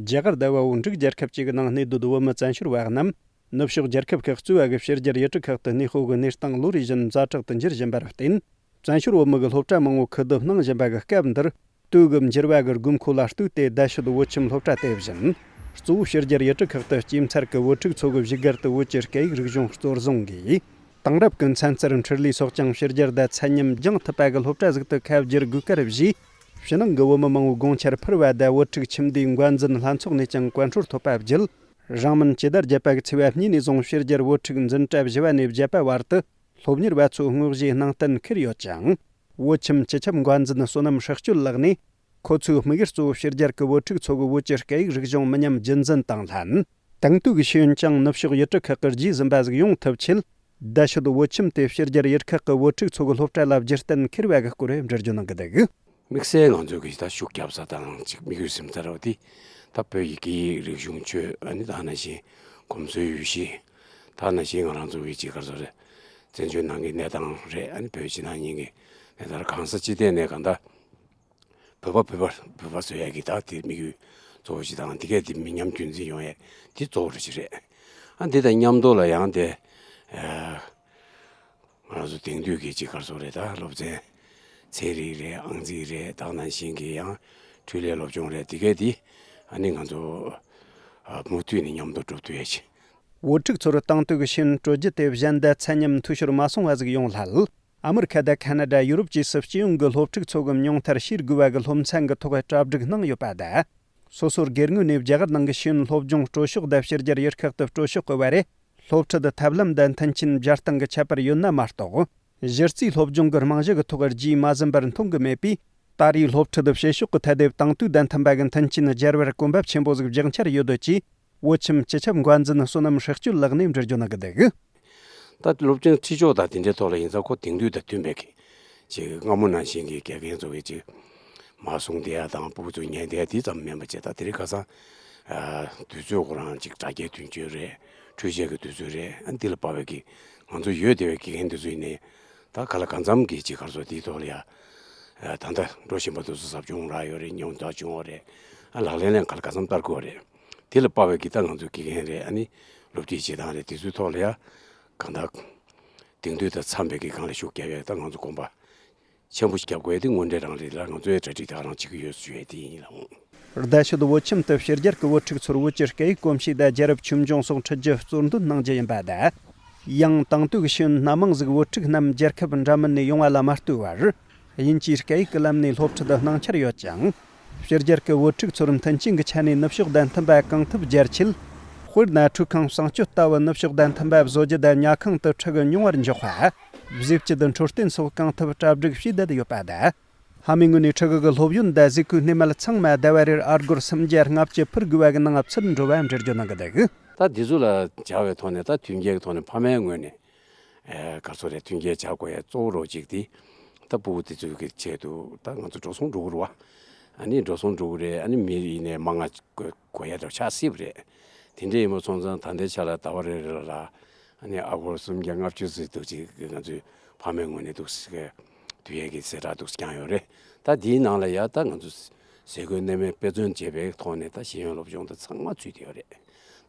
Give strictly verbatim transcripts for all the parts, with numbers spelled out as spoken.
རྒྱ་གར་བརྡ་བ་བོད་འབྲུག་རྒྱལ་ཁབ་ཅིག་གི་ནང་གནས་སྡོད་བོད་མི་བཙན་བྱོལ་བ་རྣམས་ནུབ་ཕྱོགས་རྒྱལ་ཁབ་ཁག་གཙོས་པ་གི་ཕྱི་རྒྱལ་ཡུལ་གྲུ་ཁག་ཏུ་གནས་སྤོ་གི་གནས་སྟངས་ལོ་རེ་བཞིན་ཛ་དྲག་ཏུ་འགྱུར་བཞིན་པར་བརྟེན། བཙན་བྱོལ་བོད་མི་གི་སློབ་གྲྭ་མང་བོ་ཁུ་བསྡུ་གནང་བཞིན་པ་གི་སྐབས་འདིར། དུས་གི་འགྱུར་བ་གི་དགོས་མཁོ་ལ་ལྟོས་ཏེ་རྡ་ཤོད་བོད་ཁྱིམ་སློབ་གྲྭ་དེ་བཞིན། གཙོ་བོ་ཕྱི་རྒྱལ་ཡུལ་གྲུ་ཁག་ཏུ་སྐྱེས་འཚར་གི་བོད་ཕྲུག་ཚོ་གི་བཞུགས་སྒར་དུ་བོད་ཀྱི་སྐད་ཡིག་རིག་གཞུང་གཙོར་བཟུང་གིས། དེང་རབས་ཀྱི་ཚན་རྩལ་འཕྲུལ་ལས་སོགས་ཀྱང་ཕྱི་རྒྱལ་དུ་ཚད་མཉམ་སྦྱང་ཐུབ་པ་གི་སློབ་གྲྭ་ཟིག་ཏུ་ཁ་བསྒྱུར་དགོས་གལ་བཞེས། ཕྱི་ནང་གི་བོད་མི་མང་བོའི་དགོངས་འཆར་འཕུར་བ་དང་བོད་ཕྲུག་ཁྱིམ་སྡེའི་འགོ་འཛིན་ལྷན་ཚོགས་ནས་ཀྱང་བཀའ་འཁྲོལ་ཐོབ་པ་བརྒྱུད། རིང་མིན་སྤྱི་ཟླ་བརྒྱད་པ་གི་ཚེས་པ་གཉིས་ནས་བཟུང་ཕྱི་རྒྱལ་བོད་ཕྲུག་འཛིན་གྲྭ་བཞི་བ་ནས་བརྒྱད་པ་བར་དུ། སློབ་གཉེར་བ་ཚོའི་དངོས་གཞིའི་ནང་བསྟན་འཁུར་ཡོད་ཅིང་། བོད་ཁྱིམ་སྤྱི་ཁྱབ་འགོ་འཛིན་བསོད་ནམས་ཧྲག་སྐྱོད་ལགས་ནས། ཁོ་ཚོའི་དམིགས་ཡུལ་གཙོ་བོ་ཕྱི་རྒྱལ་གྱི་བོད་ཕྲུག་ཚོ་གི་བོད་ཀྱི་སྐད་ཡིག་རིག་གཞུང་མི་ཉམས་རྒྱུན་འཛིན་དང་ལྷན། དེང་དུས་ཀྱི་ཤེས་ཡོན་ཀྱང་ནུབ་ཕྱོགས་ཡུལ་གྲུ་ཁག་གི་རྗེས་ཟིན་པ་ཟིག་ཡོང་ཐུབ་ཆེད། རྡ་ཤོད་བོད་ཁྱིམ་དེ་ཕྱི་རྒྱལ་ཡུལ་ཁག་གི་བོད་ཕྲུག་ཚོ་གི་སློབ་གྲྭ་ལ་བསྒྱུར་གཏན་འཁེལ་བ་གི་སྐོར་འགྲེལ་བརྗོད་གནང་གི་འདུག། དམིགས་བསལ་ང་ཚོ་གི་ད་ཤུགས་རྒྱབ་ས་དང་ཅིག་དམིགས་ཡུལ་ཟིན་ས་ར་བ་དེ། ད་བོད་ཀྱི་སྐད་ཡིག་རིག་གཞུང་ཆོས། ཨ་ནི་ད་ནང་བཞིན་གོམས་སྲོལ་ཡུལ་གཞི། ད་ནང་བཞིན་ང་རང་ཚོ་གི་ཅིག་ག་རེ་ཟེར་རེད། བཙན་བྱོལ་ནང་གི་གནས་སྟངས་རེད། ཨ་ནི་བོད་ཕྱི་ནང་གཉིས་ཀྱི་གནས་སྟངས་རེད། གང་ས་ཅི་ཐད་ནས་གང་ལྟར་བོད་པ་བོད་པ་བོད་པ་བཟོ་ཡ་གི་ད་དེ་དམིགས་ཡུལ་གཙོ་བོ་ཞིག་དང་། དེ་གས་དེ་མི་ཉམས་རྒྱུན་འཛིན་ཡོང་ཡ་དེ་གཙོ་བོ་རེ་ཞིག་རེད། ཨ་འདི་དང་མཉམ་དུ་ལ་ཡང་དེ་ཨ་ང་རང་ཚོ་དེང་དུས་ཀྱི་ཅིག་ག་རེ་ཟེར་རེད། ད་སློབ་ཚན་ཚན་རིག་རེད། ཨང་རྩིས་རེད། ད་ནང་བཞིན་གྱི་ཡང་འཕྲུལ་ལས་སློབ་སྦྱོང་རེད། དེ་གས་དེ་ཨ་ནི་ང་ཚོ་ཨ་མུ་མཐུད་ནས་མཉམ་དུ་སྒྲུབ་ཐུབ་ཡ་ཅིག། བོད་ཕྲུག་ཚོར་དེང་དུས་ཀྱི་ཤེས་ཡོན་སྤྲོད་རྒྱུ་དེ་གཞན་དང་ཚད་མཉམ་འཐུས་ཤོར་མ་སོང་བ་ཟིག་ཡོང་སླད། ཨ་མི་རི་ཁ་དང་ཁ་ན་ཌ། ཡུ་རོབ་བཅས་སུ་སྤྱི་ཡོངས་ཀྱི་སློབ་ཕྲུག་ཚོ་གི་མྱོང་མཐར་ཤེས་དགོས་པ་གི་སློབ་ཚན་གྱི་ཐོག་གྲ་སྒྲིག་གནང་ཡོད་པ་དང་། སོ་སོར་སྒེར་ངོས་ནས་རྒྱ་གར་ནང་གི་ཤེས་ཡོན་སློབ་སྦྱོང་སྤྲོད་ཕྱོགས་དང་ཕྱི་རྒྱལ་ཡུལ་ཁག་ཏུ་སྤྲོད་ཕྱོགས་ཀྱི་བར་རེ། སློབ་ཁྲིད་དང་ཐབས་ལམ་དང་མཐུན་རྐྱེན་སྦྱར་སྟངས་ཀྱི་ཁྱད་པར་ཡོད་ན་མ་གཏོགས། གཞི་རྩའི་སློབ་སྦྱོང་གི་རྨང་གཞི་གི་ཐོག་རྒྱུས་མ་ཟིན་པར་མཐོང་གི་མེད་པས། ད་རེས་སློབ་ཁྲིད་དང་བྱེད་ཕྱོགས་ཀྱི་ཐད་དེ་དེང་དུས་དང་མཐུན་པ་གི་མཐུན་རྐྱེན་སྦྱར་བར་གོམ་པ་ཆེན་པོ་ཟིག་རྒྱག་འཆར་ཡོད་འདོད་ཀྱིས། བོད་ཁྱིམ་སྤྱི་ཁྱབ་འགོ་འཛིན་བསོད་ནམས་ཧྲག་སྐྱོད་ལགས་ནས་འགྲེལ་བརྗོད་གནང་གི་འདུག། ད་སློབ་སྦྱོང་ཁྲིད་ཕྱོགས་དང་དེ་འདྲའི་ཐོག་ལ་ཡིན་ཙང་ཁོ་དེང་དུས་དང་མཐུན་པའི་གི་ཅིག་སྔ་མོ་ནང་བཞིན་གྱི་དགེ་རྒན་ཚོ་གི་ཅིག་མ་གསུང་བསྡད་ཡ་དང་སྤུ་གུ་ཚོ་ཉན་བསྡད་ཡ་དེ་ཙམ་མིན་པ་བྱས། ད་དེ་རིང་ཁ་སང་ཨ་དུས་ཚོད་ཁོ་རང་ཅིག་དྲ་རྒྱའི་དུས་ཚོད་རེད། འཕྲུལ་ཆས་ཀྱི་དུས་ཚོད་རེད། ཨ་འདི་ལ་དཔག་པའི་གི་ང་ཚོ་ཡོད་བསྡད་པའི་དགེ་རྒན་དེ་ཚོ་ཡིན་ནའི་ད་ག་ལ་གང་འཚམ་གི་ཅིག་ག་རེ་ཟེར། དེའི་ཐོག་ལ་ཡ་ཨ་ད་ལྟ་འགྲོ་བཞིན་པ་དེ་ཚོ་ཟབ་སྦྱོང་རག་ཡོད་རེད། མྱོང་རྟོགས་བྱུང་བ་རེད། ཨ་ལག་ལེན་ལ་ག་ལ་གང་འཚམ་བསྟར་དགོས་པ་རེད། དེ་ལ་དཔག་པའི་གི་ད་ང་ཚོའི་དགེ་རྒན་རེད། ཨ་ནི་སློབ་ཁྲིད་བྱེད་སྟངས་རེད། དེ་ཚོའི་ཐོག་ལ་ཡ་གང་ལྟར་དེང་དུས་དང་འཚམ་པའི་གི་སྒང་ལ་ཤུགས་རྒྱབ་ཡ་ད་ང་ཚོ་གོམ་པ་ཆེན་པོ་ཞིག་རྒྱབ་དགོས་ཡ་དེ་དངོས་འབྲེལ་རང་རེད་ལ། ང་ཚོའི་གྲ་སྒྲིག་དེ་ག་རང་བྱེད་ཀྱི་ཡོད་ཞུ་ཡ་དེ་ཡིན་ལགས། རྡ་ཤོད་བོད་ཁྱིམ་དུ་ཕྱི་རྒྱལ་གྱི་བོད་ཕྲུག་ཚོར་བོད་ཀྱི་སྐད་ཡིག་གོམས་གཤིས་དང་རྒྱལ་རབས་ཆོས་འབྱུང་སོགས་ཁྲིད་རྒྱུ་གཙོར་འདོན་གནང་རྒྱུ་ཡིན་པ་དང་། ཡང་དེང་དུས་ཀྱི་ཤེས་ཡོན་སྣ་མང་ཟིག་བོད་ཕྲུག་རྣམས་རྒྱལ་ཁབ་འདྲ་མིན་ནས་ཡོང་བ་ལ་མ་ལྟོས་པར། དབྱིན་ཇིའི་སྐད་ཡིག་གི་ལམ་ནས་སློབ་ཁྲིད་གནང་འཆར་ཡོད་ཅིང་། ཕྱི་རྒྱལ་གྱི་བོད་ཕྲུག་ཚོར་མཐུན་རྐྱེན་གྱི་ཆ་ནས་ནུབ་ཕྱོགས་དང་མཐུན་པ་གང་ཐུབ་སྦྱར་ཆེད། དཔེར་ན་ཁྲུས་ཁང་གསང་སྤྱོད་ལྟ་བུ་ནུབ་ཕྱོགས་དང་མཐུན་པ་བཟོ་རྒྱུ་དང་ཉལ་ཁང་དུ་ཕྲུ་གུ་མྱོང་བར་འཇོག་པ། བཟས་བཅུད་འཕྲོད་བསྟེན་སོགས་གང་ཐུབ་གྲ་སྒྲིག་བྱས་བསྡད་ཡོད་པ་དང་། ཕ་མའི་ངོས་ནས་ཕྲུ་གུ་གི་སློབ་ཡོན་དང་གཟུགས་པོའི་སྣེ་མལ་ཚང་མ་ཟླ་བ་རེར་ཨ་སྒོར་སུམ་བརྒྱ་ལྔ་བཅུ་ཕུལ་དགོས་པ་གི་ནང་ཚུད་འགྲོ་བ་འགྲེལ་བརྗོད་གནང་གི་འདུག། ད་འདི་ཚོ་ལ་སྦྱར་བའི་ཐོག་ནས། ད་མཐུན་རྐྱེན་གྱི་ཐོག་ནས་ཕ་མའི་ངོས་ནས། ཨེ་ག་ཚོད་རེད། མཐུན་རྐྱེན་སྦྱར་དགོས་ཡ་གཙོ་བོ་རོགས་གཅིག་དེ་ད་སྤུ་གུ་དེ་ཚོའི་གི་ཆེད་དུ་ད་ང་ཚོ་འགྲོ་སོང་འགྲོ་གི་རེད་བ། ཨ་ནི་འགྲོ་སོང་འགྲོ་གི་རེད། ཨ་ནི་མི་ཡིན་ནའི་མང་ང་དགོས་དགོས་ཡ་འདྲ་ཆགས་སྲིད་པ་རེད། དེ་འདྲ་ཡིན་པ་སོང་ཙང་ད་ལྟའི་ཆ་ལ་ཟླ་བ་རེ་རེ་ལ་ཨ་ནི་ཨ་སྒོར་སུམ་བརྒྱ་ལྔ་བཅུ་ཙམ་འདུག་ཅིག་ང་ཚོའི་ཕ་མའི་ངོས་ནས་འདུག་ཟེར་དུས་ཡས་ཀྱི་གསལ་བསྒྲགས་འདུག་བསྐྱངས་ཡོད་རེད། ད་དེའི་ནང་ལ་ཡ་ད་ང་ཚོ་ཟས་གོས་གནས་མལ་དཔེ་མཚོན་བྱས་པའི་ཐོག་ནས་ད་ཤེས་ཡོན་སློབ་སྦྱོང་དེ་ཚང་མ་ཚུད་བསྡད་ཡོད་རེད།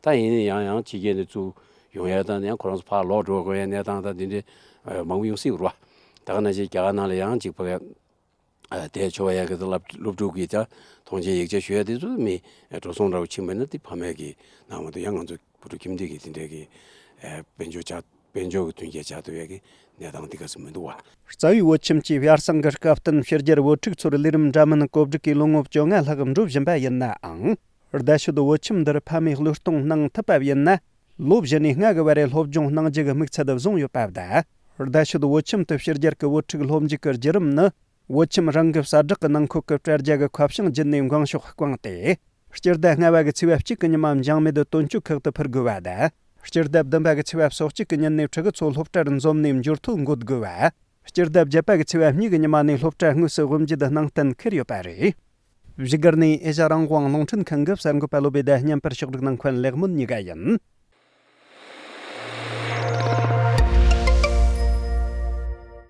ད་ཡིན་ན་ཡང་ཡང་ཕྱི་རྒྱལ་ནས་བཙུགས་ཡོང་ཡ་དང་ཡང་ཁོ་རང་ཚོ་ཕར་ལོག་འགྲོ་དགོས་ཡ་གནས་སྟངས་དང་དེ་འདྲའི་མང་པོ་ཡོང་སྲིད་རེད་བ། ད་ག་ནང་བཞིན་རྒྱ་གར་ནང་ལ་ཡང་ཅིག་ཕ་གི་ཨ་དེ་ཆོ་བ་ཡ་གི་ད་སློབ་སློབ་ཕྲུག་གིས་ད་མཐོང་ཆེན་ཡིག་ཆ་ཞུ་ཡ་དེ་ཚོ་མི་འགྲོ་སོང་འདྲ་བོ་ཕྱིན་པ་ན་དེ་ཕ་མས་ཀྱི་ནང་མ་གཏོགས་ཡང་ང་ཚོ་བུ་ཕྲུག་ཁྱིམ་སྡེ་གི་དེ་འདྲའི་གི་ཨ་དཔལ་འབྱོར་ཆགས་དཔལ་འབྱོར་གྱི་མཐུན་རྐྱེན་ཆགས་ཐུབ་ཡ་གི་གནས་སྟངས་དེ་ག་ཚོད་མི་འདུག་བ། རྩ་བའི་བོད་ཁྱིམ་གྱི་ཡར་སང་གི་སྐབས་བསྟུན་ཕྱི་རྒྱལ་བོད་ཕྲུག་ཚོར་ལས་རིམ་འདྲ་མིན་བཀོད་སྒྲིག་གིས་ལོ་ངོ་བཅོ་ལྔ་ལྷག་འགྲོ་བཞིན་པ་ཡིན་ནའང་། རྡ་ཤོད་བོད་ཁྱིམ་འདིར་ཕ་མས་བློས་གཏོང་གནང་ཐུབ་པ་ཡིན་ན། ལོ་བཞི་ནས་ལྔ་གི་བར་རེ་སློབ་སྦྱོང་གནང་རྒྱུ་གི་དམིགས་ཚད་བཟུང་ཡོད་པ་དང་། རྡ་ཤོད་བོད་ཁྱིམ་དུ་ཕྱི་རྒྱལ་གྱི་བོད་ཕྲུག་སློབ་འཇུག་གི་བརྒྱུད་རིམ་ནི། བོད་ཁྱིམ་རང་གི་གསལ་བསྒྲགས་ཀྱི་ནང་འཁོད་ཀྱི་དྲ་རྒྱ་གི་ཁ་བྱང་བརྒྱུད་ནས་འགེངས་ཤོག་བསྐངས་ཏེ། སྤྱི་ཟླ་ལྔ་བ་གི་ཚེས་པ་གཅིག་གི་ཉི་མ་འཇང་མེད་དོན་གཅོད་ཁག་ཏུ་ཕུལ་དགོས་པ་དང་། སྤྱི་ཟླ་བདུན་པ་གི་ཚེས་པ་སོ་གཅིག་གི་ཉིན་ནས་ཕྲུ་གུ་ཚོ་སློབ་གྲྭར་འཛོམས་ནས་འབྱོར་ཐོ་འགོད་དགོས་པ། སྤྱི་ཟླ་བརྒྱད་པ་གི་ཚེས་པ་གཉིས་ཀྱི་ཉི་མ་ནས་སློབ་གྲྭ་དངོས་སུ་དབུ་འབྱེད་གནང་གཏན་འཁེལ་ཡོད་པ་རེད། བཞུགས་སྒར་ནས་ཨེ་ཤ་རང་དབང་རླུང་འཕྲིན་ཁང་གི་གསར་འགོད་པ་བློ་བྷེ་དང་བརྙན་པར་ཕྱོགས་སྒྲིག་གནང་མཁན་ལེགས་སྨོན་གཉིས་ཀ་ཡིན།